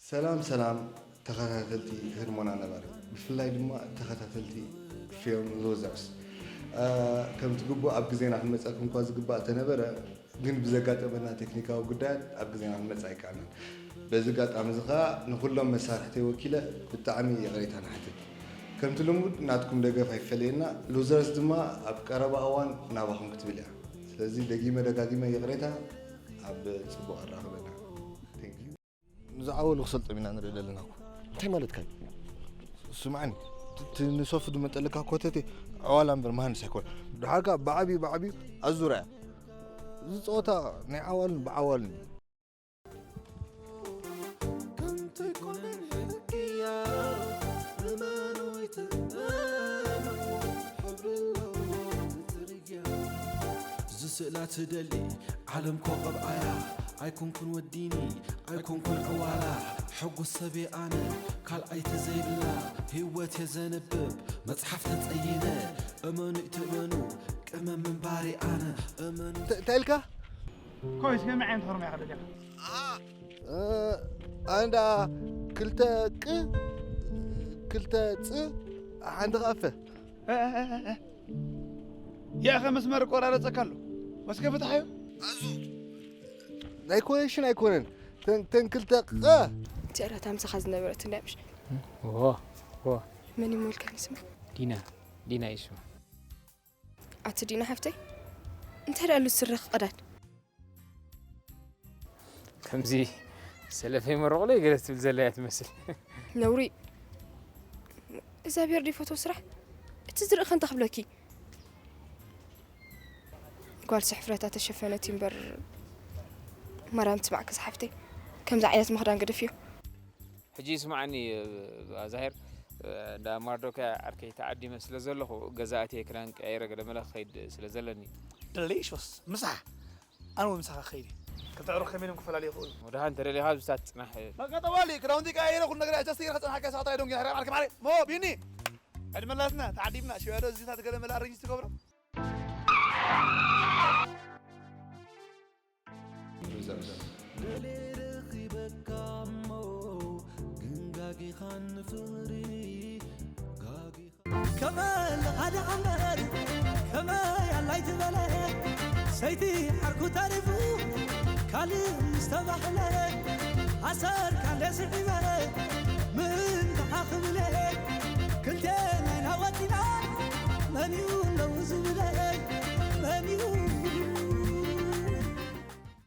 ሰላም ሰላም ተኸታተልቲ ህርሞና ነባሪ፣ ብፍላይ ድማ ተኸታተልቲ ፊልም ሉዘርስ። ከምቲ ግቡእ ኣብ ግዜና ክንመፀኩም እኳ ዝግባእ ተነበረ፣ ግን ብዘጋጠመና ቴክኒካዊ ጉዳያት ኣብ ግዜና ክንመፅእ ኣይከኣልናን። በዚ ኣጋጣሚ እዚ ከዓ ንኩሎም መሳርሕተይ ወኪለ ብጣዕሚ ይቕሬታ ንሓትት። ከምቲ ልሙድ ናትኩም ደገፍ ኣይፈለየና። ሉዘርስ ድማ ኣብ ቀረባ እዋን ናባኹም ክትብል እያ። ስለዚ ደጊመ ደጋጊመ ይቕሬታ። ኣብ ፅቡቕ ኣራኽበና። Thank you። ንዝዓወሉ ክሰልጦም ኢና ንርኢ ዘለና እኮ። እንታይ ማለትካ እዩ? ስምዓኒ፣ እቲ ንሶፊ ዝመጠልካ ኮተቴ ዕዋላ እምበር መሃንድስ ኣይኮነ። ድሓር ከኣ ብዓብዩ ብዓብዩ ኣዙራ እያ። እዚ ጸወታ ናይ ዓዋሉን ብዓዋሉን እዩ። ዝስእላ ትደሊ ዓለም ኮቐብ ኣያ ኣይኮንኩን ወዲኒ ኣይኮንኩን ዕዋላ ሕጉስ ሰብየ ኣነ ካልኣይቲ ዘይብላ ህይወት የዘንብብ መጽሓፍ ተጸይነ እመኑ ይትእመኑ ቅመም ምንባሪ ኣነ እመኑ እንታይ ኢልካ? ኮይስ ገመዐ እንታይ ርመያ ከደሊኻ? ኣንዳ ክልተ ቅ ክልተ ፅ ሓንቲ ቃፈ ያኸ መስመር ቆራረፀካ ኣሎ ወስከ ፍትሓዮ ኣዙ ናይ ኮነሽን ኣይኮነን ተን ክልተ ቐ እቲኣ ዳታ ምሳኻ ዝነበረት እንድያ ምሽ ዎ ዎ መን ይሞልከኒ ስማ ዲና ዲና ይስማ ኣቲ ዲና ሓፍተይ እንታይ ደኣ ኣሉ ስርኽ ቀዳድ ከምዚ ሰለፈይ መረቑለይ ገለ ትብል ዘላ እያ ትመስል ነውሪ እግዚኣብሔር ዲፈቶ ስራሕ እቲ ዝርኢ ከንታ ክብለኪ ጓል ስሕፍረታ ተሸፈነት እምበር ማርያም ትስማዕኪ ዝሓፍተይ ከምዚ ዓይነት ምኽዳን ገደፍዮ ሕጂ ስማዕኒ ዛሄር እንዳ ማርዶካ ዓርከይ ተዓዲመ ስለ ዘለኹ ገዛ ኣትየ ክዳን ቀያይረ ገለ መለ ክኸይድ ስለ ዘለኒ ደሊሽስ ምሳሕ ኣነ እውን ምሳኻ ክኸይድ እየ ክልተ ዕሩኽ ከመይ ኢሎም ክፈላለዩ ይኽእሉ ወድሃ እንተደሊኻ ብስታት ፅናሕ በቃ ጠዋሊ ክዳውንቲ ቀያይረ ኩሉ ነገር ኣጀስተ ኢልካ ፅናሕ ሓቂ ሰዓት ኣይዶንጊ ሕራቕ ዓርኪ ማዕረይ ሞ ቢኒ ዕድመላትና ተዓዲምና ሽያዶ እዚታት ገለ መለ ኣረንጅ ትገብሮ ከመ ለኻድዓ እምበር ከመይ ኣላይ ትበለ ሰይቲ ዓርኩ ተሪፉ ካልእ ዝተባህለ ኣሰር ካለ ስዒበ